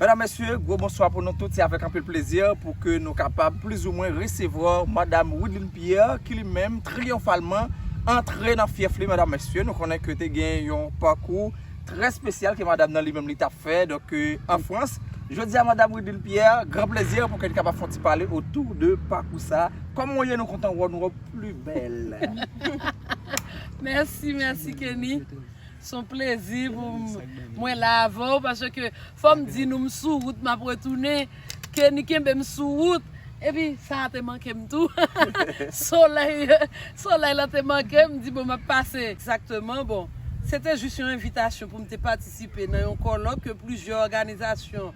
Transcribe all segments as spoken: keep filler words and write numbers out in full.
Medam, mesye, gwo bonswa pou nou tout. Se avèk anpil plezi pou ke nou kapab plizoumwen resevwa Madam Wideline Pierre, ki li menm triyonfalman antre nan fyèf li. Medam, mesye, nou konnen ke te gen yon pakou trè espesyal ke madam nan li menm li t ap fè, donk, euh, an Frans. Jodi a, Madam Wideline Pierre, gran plezi pou ke n kapab fè yon ti pale otou de pakou sa. Kòman w ye? Nou kontan wè w, nou wè w pli bèl. Mèsi, mèsi Kenny. Se yon plezi pou m- mwen la avè w, paske fò m di nou m sou wout, m ap retounen. Kenny kenbe m sou wout. Epi sa a te manke m tou. Solèy, solèy la te manke m, m di bon, m ap pase. Egzakteman, bon. Se te jis yon envitasyon pou m te patisipe nan yon kòlòk ke plizyè òganizasyon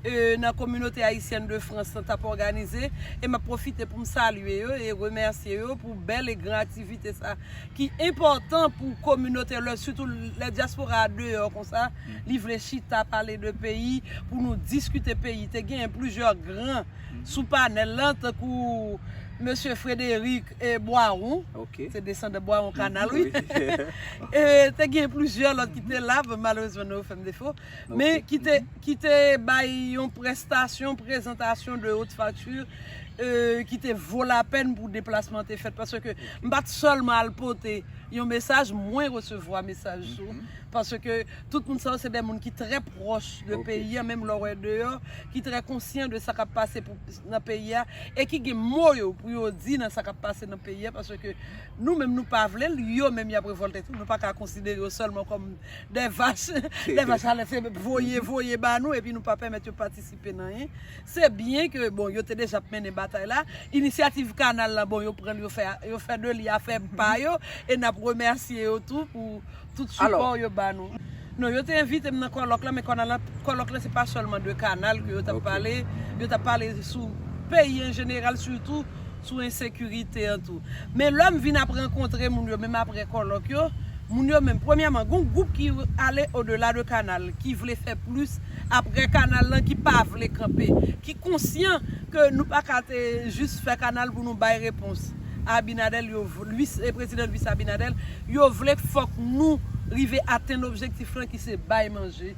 euh, nan kominote ayisyèn de Frans lan t ap òganize, e m ap pwofite pou m salye yo e remèsye yo pou bèl e gran aktivite sa ki enpòtan pou kominote lè, sitou lè dyaspora a deyò konsa, li vle chita pale de peyi pou nou diskite peyi. Te genyen plizyè gran sou panèl lan, tankou mesye Frederic e Bwawon, Ok. Se desandan Bwawon Kanal, wi. Wi. E te gen plizyè lòt ki te la, bon, malerezman nou yo fè m defo. Men ki te, ki te bay yon prestasyon, prezantasyon de haute facture, euh, ki te vo lapèn pou deplasman te fèt. Paske m pa t sèlman al pote yon mesaj, mwen resevwa mesaj tou. Paske tout moun sa yo se de moun ki trè pwòch de Ok. peyi an, menm lè w wè deyò, ki trè konsyan de sa k ap pase pou, nan peyi a, e ki gen mo yo pou yo di nan sa k ap pase nan peyi a, paske nou menm nou pa vle l, yo menm y ap revòlte tou. Nou pa ka konsidere yo sèlman kòm de vach, de vach alè, se voye, voye ba nou, epi nou pa pèmèt yo patisipe nan anyen. Se byen ke, bon, yo te deja ap mennen batay la. Inisyativ kanal la, bon, yo pran l, yo fè, yo fè de li afè pa yo, e n ap remèsye yo tou pou tout sipò yo ba nou. Non, yo te envite m nan kòlòk la, men kòlòk la, kòlòk la se pa sèlman de kanal ke yo t ap pale, yo t ap pale sou peyi an jeneral, sitou sou ensekirite an tou. Men lè m vin ap rankontre moun yo, menm apre kòlòk yo, moun yo menm, premyèman, gon gwoup ki ale odela de kanal, ki vle fè plis apre kanal lan, ki pa vle kanpe, ki konsyan ke nou pa ka te jis fè kanal pou nou bay repons. Abinader, yo, Luis, e prezidan Luis Abinader, yo vle fòk nou rive atenn objektif lan ki se bay manje.